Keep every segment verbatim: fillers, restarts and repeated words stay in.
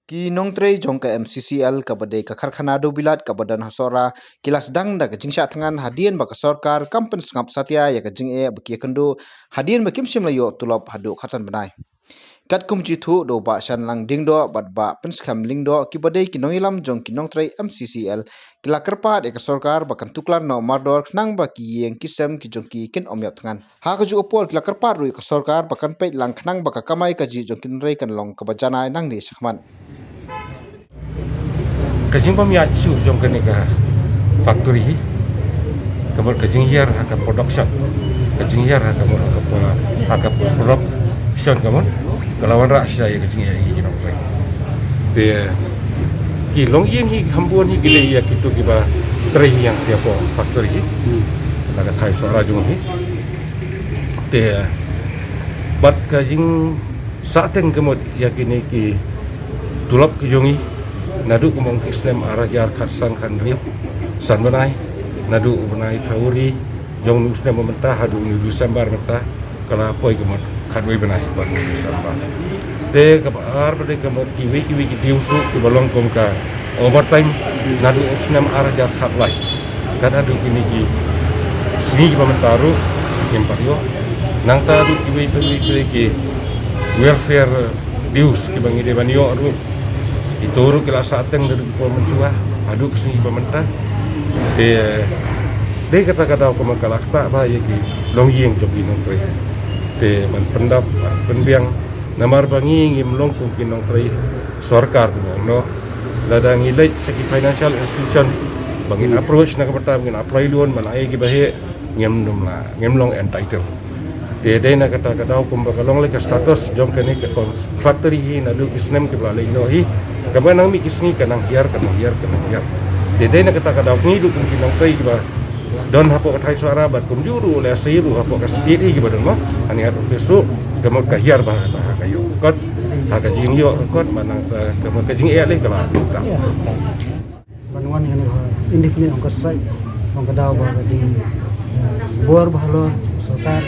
Ki nongtrei jong ka M C C L kaba dei ka karkhana dewbilat kaba don ha Sohra ki la sdang da ka jingshah thngan hadien ba ka sorkar kam pynsngap satia ïa ka jingeh ba ki ïakynduh hadien ba kim shym la ïoh tulop haduh khatsan bnai. Katkum jingthoh da u Bah Shanlang Diengdoh bad Bah Pynskhem Lyngdoh kiba dei ki nongïalam jong ki nongtrei M C C L, ki la kyrpad ïa ka sorkar ba kan tuklar noh mardor khnang ba ki ïing ki sem ki jong ki kin ym ïap thngan. Ha kajuh ka por ki la kyrpad ruh ïa ka sorkar ba kan peit lang khnang ba ka kamai kajih jong ki nongtrei kan long kaba janai nangne shakhmat. Ka jingbym ïaid shuh jong kane ka factory hi, ka mut ka jinghiar ha ka production, ka jinghiar ha ka mut ha ka pro-, ha ka production ka mut, ka la wanrah shisha ïa ka jingïaid hi ki nongtrei. Te ki longïing hi kham bun hi ki dei ïa kito kiba trei hi ïa ka factory hi. Hmm. Na ka thaiñ Sohra jong hi. Te bad ka jingsahteng ka mut ïa kine ki tulop ki jong ngi naduh kumba ong ki snem ar hajar khatsan khathynriew, san bnai, naduh u bnai February jong u snem ba mynta haduh u December mynta, ka la poi ka mut khatwei bnai shaphang u December. Te kaba ar pat dei ka mut kiwei kiwei ki dues ruh kiba long kum ka overtime naduh u snem ar hajar khatlai. Kat haduh kine ki sngi kiba mynta ruh kim pat ïoh. Nangta haduh kiwei kiwei kiwei ki welfare dues kiba ngi dei ban ïoh ruh, kito ruh ki la sahteng naduh ki por mynshuwa haduh ki sngi kiba mynta. Te dei kata ka daw kumba ka la ktah bha ïa ki longïing jong ki nongtrei. Te ban pyndap, ban pynbiang, namar ba ngi ngim long kum ki nongtrei sorkar kumba ong noh. Lada ngi leit sha ki financial institution ba ngin approach na ka bynta ba ngin apply loan ban ai kiba heh, ngim dum la, ngim long entitled. Te dei na kata ka daw kumba ka long lei ka status jong kane ka factory hi naduh ki snem kiba la leit noh hi, kaba nang mih ki sngi ka nang hiar, ka nang hiar, ka nang hiar. Te dei na kata ka daw ngi ruh kum ki nongtrei kiba don hapoh ka thaiñ Sohra bad kumjuh ruh lehse ruh hapoh ka state hi kiba don mo, ha ngi ha office ruh ka mut ka hiar bha ha ka ïoh kot, ha ka jingïoh kot, ba nang ka, ka mut ka jingeh lei ka la. Ban wan ïa kane ka indefinite hunger strike, ong ka daw ba ka jing, eh, bor ba halor sorkar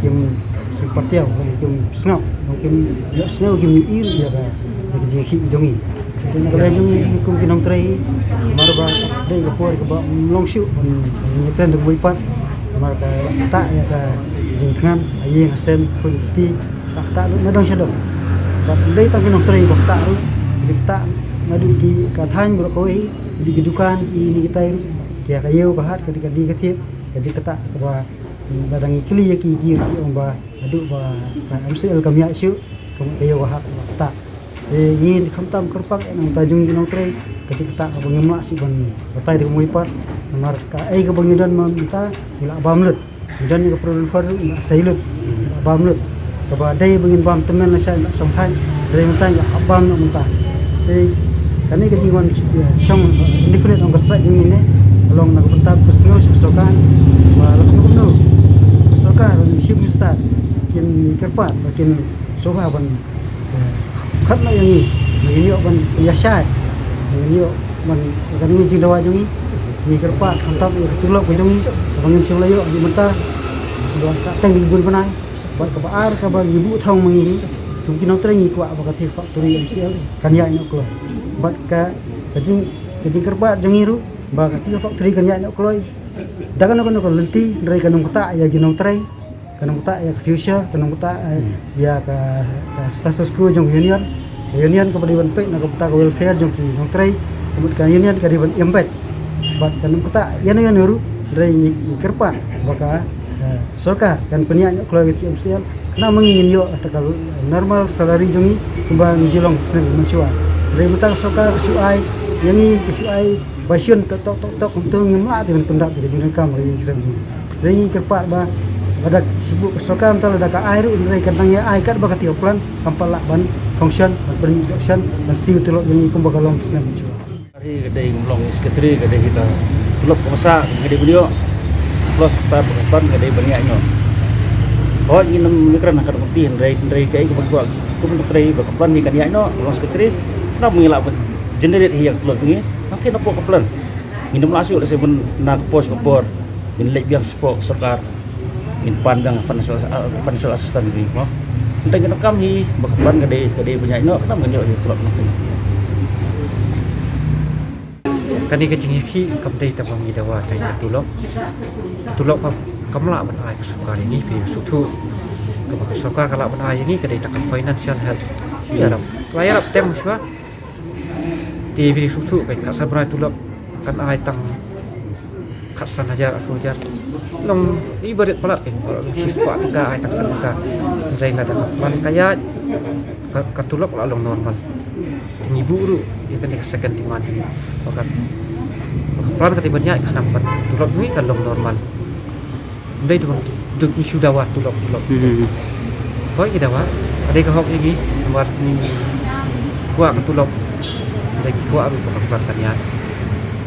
kim, kim patiaw, kim sngew, kim ïohsngew, kim ïohi ïa ka, ïa ka jingkhih jong ngi. Te na ka liang jong ngi kum ki nongtrei, namar ba dei ka por kaba ym long shuh ban, ban ïakren da kawei pat, namar ka ktah ïa ka jingthngan ha ïing ha sem, khun kti, ka ktah lut na dong sha dong. Bad ym dei tang ki nongtrei ba ktah ruh, ka jingktah naduh ki, ka thaiñ baroh kawei, naduh ki dukan, ine ki tai ruh, ki ha ka ïew ka hat, ka dei ka dei ka thied, ka jingktah kaba, lada ngi kylli ïa ki, ki, ki ong ba haduh ba ka M C L kam ïaid shuh, ka mut ka ïew ka hat ba ktah. Te ngi khamtam kyrpang ïa nangta jong ngi ki nongtrei, ka jingktah kaba ngim lah shuh ban batai da kawei pat, namar kaei kaba ngi don mynta ngi la bam lut. Ngi don ïa ka product ruh ngi la sei lut, ngi la bam lut. Kaba dei ba ngin bam tymmen lashai ngi la shong thait, hynrei mynta ngi la bam noh mynta. Te kane ka jingwan, eh, shong, eh, indefinite hunger strike jong ngi ne, ka long na ka bynta ka pynsngew sha ka sorkar ba la kumno kumno ka sorkar, Chief Minister, kin kyrpad ba kin sngewbha ban, eh, khot noh ïa ngi, ba ngin ïoh ban ïashai, ba ngin ïoh ban ïa kane ka jingdawa jong ngi. Ngi kyrpad khamtam ïa ka tulop ka jong ngi kaba ngim shym la ïoh haduh mynta, ba sahteng bun bnai. Bad kaba ar kaba ngi buh thong ma ngi hi, kum ki nongtrei ngi kwah ba ka factory M C L kan ïaid noh kloi. Bad ka, ka jing, ka jingkyrpad jong ngi ruh ba ka factory kan ïaid noh kloi da kano kano ka lynti, hynrei kan ym ktah ïa ki nongtrei, kan ym ktah ïa ka future, kan ym ktah, eh, ïa ka, ka status quo jong ka union. Ka union kaba dei ban peit na ka bynta ka welfare jong ki nongtrei, ka mut ka union ka dei ban im beit. Bad kan ym ktah ïano ïano ruh, hynrei ngi, ngi kyrpad ba ka, eh, sorkar kan pynïaid noh kloi ïa ki M C L, khnang ba ngi ngin ïoh kata ka normal salary jong ngi kumba ngi ju long snem mynshuwa. Hynrei mynta ka sorkar ka shu ai ïa ngi, ka shu ai ba shun tok tok tok tok, kumto ngim lah te ban pyndap ïa ka jingdonkam ka jingïaseng jong ngi. Hynrei ngi kyrpad ba lada shu buh ka sorkar mynta lada ka ai ruh, hynrei kan dang ïa ai katba ka tip ka plan, kam pat lah ban function, ban pynmih production, ban siew tulop ïa ngi kumba ka long snem mynshuwa. Ka dei ngim long secretary, ka dei kita tulop ka basa ka dei ban ïoh. Plus kata ka plan ka dei ban ïaid noh. Hooid ngin ym ïakren ha ka dei, hynrei, hynrei kaei kaba ngi kwah kum ka trei ba ka plan hi kan ïaid noh, long secretary. Khnang ba ngi lah ban generate hi ïa ka tulop jong ngi. Nangta napoh ka plan ngin ym lah shuh lehse ban na ka por sha ka por ngin leit biang shapoh ka sorkar, ngin pan biang financial, ah, financial assistance jong ngi mo. Hynrei ngin ym kam hi ba ka plan ka dei, ka dei ban ïaid noh, khnang ba ngin ïoh hi tulop nangta. Kane ka jingïakhih kam dei tang ba ngi dawa tang ka tulop. Tulop ka kam lah ban ai ka sorkar ïa ngi, phi sngewthuh. Kaba ka sorkar ka lah ban ai ïa ngi ka dei tang ka financial help. Ïarap, la ïarap tem shuwa. Te phi sngewthuh, ka khatsan bnai tulop kan ai tang khatsan hajar, arphew hajar. Long i barit palat kan, long shispah tyngka, ai tang san tyngka. Hynrei lada ka plan ka ïaid, ka, ka tulop la long normal. Te ngi buh ruh ïa kane ka second demand. Ba ka, ba ka plan ka dei ban ïaid, khnang ba ka tulop ngi kan long normal. Ym dei tang ba ngi shu dawa tulop, tulop. Hmm. Hooid ngi dawa, ka dei ka hok ïa ngi, namar ngi kwah ka tulop. Hynrei ngi kwah ruh ba ka plan kan ïaid.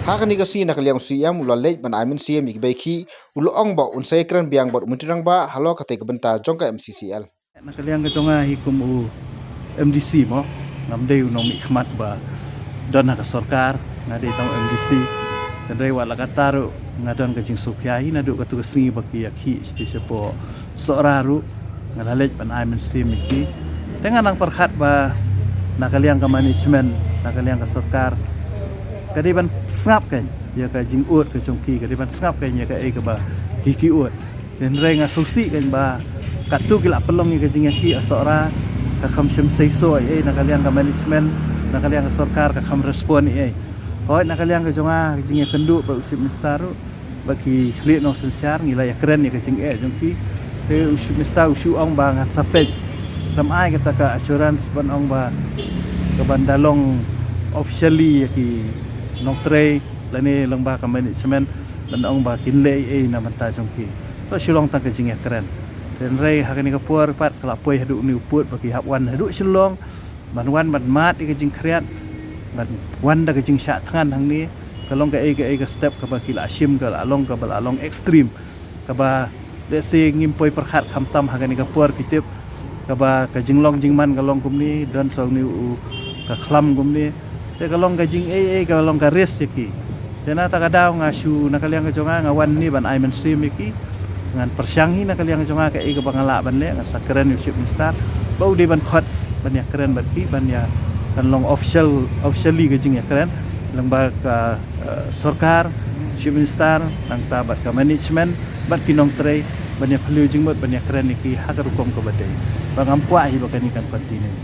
Ha kane ka sngi na ka liang u C M u la leit ban ai mynsiem ïa kiba ïakhih, u la ong ba un sa ïakren biang bad u Myntri Rangbah halor katei ka bynta jong ka M C C L. Na ka liang ka jong nga hi kum u M D C mo, ngam dei u nongmihkhmat ba don ha ka sorkar, nga dei tang u M D C. Hynrei wat la katta ruh nga don ka jingsngewkhia hi naduh katu ka sngi ba ki ïakhih shatei shapoh Sohra ruh, nga la leit ban ai mynsiem ïa ki. Te nga nang pyrkhat ba na ka liang ka management, na ka liang ka sorkar, ka dei ban sngap kein ïa ka jingud ka jong ki, ka dei ban sngap kein ïa kaei kaba ki, ki ud. Hynrei nga sngewsih kein ba katto ki la pynlong ïa ka jingïakhih ha Sohra, ka kham shym seisoh ei ei na ka liang ka management, na ka liang ka sorkar ka kham respond ei ei. Hooid na ka liang ka jong nga ka jingïakynduh bad u Chief Minister ruh, bad ki khlieh nongsynshar ngi la ïakren ïa ka jingeh jong ki. Te u Chief Minister u shu ong ba ngan sa peit. Lam ai kata ka assurance ban ong ba ka ban da long officially ïa ki nongtrei lane lyngba ka management ban ong ba kin leh ei ei na bynta jong ki. To shu long tang ka jingïakren. Hynrei ha kane ka por pat ka la poi haduh une u pud ba ki hap wan haduh Shillong ban wan ban mad ïa ka jingkhriat, ban wan da ka jingshah thngan hangne. Ka long kaei kaei ka step kaba ki la shim ka la long, kaba la long extreme. Kaba lehse ngim poi pyrkhat khamtam ha kane ka por, phi tip. Kaba ka jinglong jingman ka long kumne, don sa une u ka khlam kumne. Te ka long ka jingei ei, ka long ka risk ïa ki. Te na kata ka daw nga shu, na ka liang ka jong nga, nga wan hangne ban ai mynsiem ïa ki. Ngan pyrshang hi na ka liang ka jong nga kaei kaba nga lah ban leh, ngan sa kren ïa u Chief Minister ba u dei ban khot ban ïakren bad ki, ban ïa, kan long official, officially ka jingïakren lyngba ka, eh, sorkar, Chief Minister, nangta bad ka management, bad ki nongtrei, ban ïa phylliew jingmut, ban ïakren ïa ki ha ka rukom kaba dei. Ba ngam kwah hi ba kane kan continue.